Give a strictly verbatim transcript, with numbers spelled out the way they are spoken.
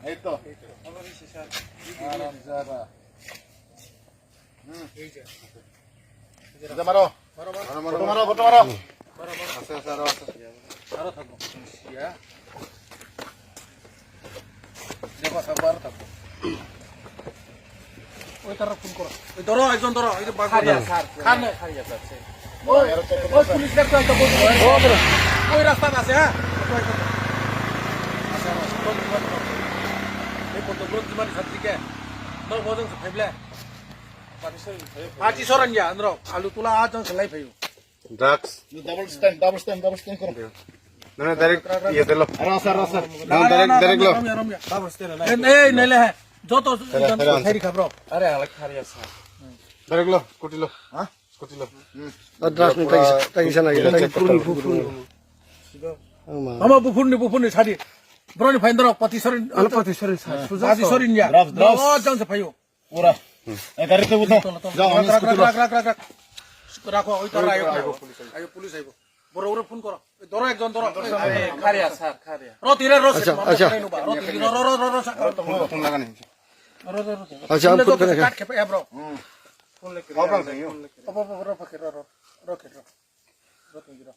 এই তো। আরাম জায়গা। হুম। এই যে। এই যে মারো। মারো, মারো। ফটো মারো, ফটো মারো। মারো, মারো। আছে, আছে, আরো আছে। আরো থাকবো। ইয়া। দেখো, থাকবো, আরো থাকবো। ওই তারা ফোন করো। ওই ধরো, একজন ধরো, ওই যে বাস খারিয়া, স্যার। খান নাই। Kharia, sir, sir. ওই, ওই পুলিশ দেখো, একটা বলবো। ওই রাস্তা আছে, হ্যাঁ? এই কত বড় দিমানি ছাত্রীকে। নয় বজন সে ফাইবলে। পাঁচি সরান যা, আন্দ্র। আলু তুলা আজ জং সেলাই ফাইও। Drugs. Double stand, double stand, double stand করো। না, না, direct ইয়ে দিলো। আরে, আচ্ছা, আচ্ছা। না, direct, direct লো। রমিয়া, রমিয়া। এই, এই, নাইলে হ্যাঁ। যত ফেরা, ফেরা আনছে। ফেরি খাবো। আরে, আলাদা খারি আছে। Direct লো, scooty লো। হ্যাঁ? Scooty লো। Drugs ni tagisa, tagisa na, tagisa. Ama. Ama bufurni, bufurni sadi. Broni faindro, pati sorin. Ano pati sorin sa. Pati sorin ya. Drugs, drugs. Oh, jang se phayo. Pura. Eh, gari te uto. Jao, ami scooty lo. Rak, rak, rak, rak. Rakho, oi to ayo, ayo, police ayo. Ayo, police ayo. Boro ore phone koro. Doro ekjon doro. Are, kharia, sir, kharia. Ro tire ro. Acha, acha. Ro tire ro, ro, ro, ro. Phone, phone lagani. Ro, ro, ro. Acha, phone phone lagani. Kat khepe, eh, bro. Hmm. Phone lagani. Opo, opo, ro, ro, ro, ro. Ro, ro, ro.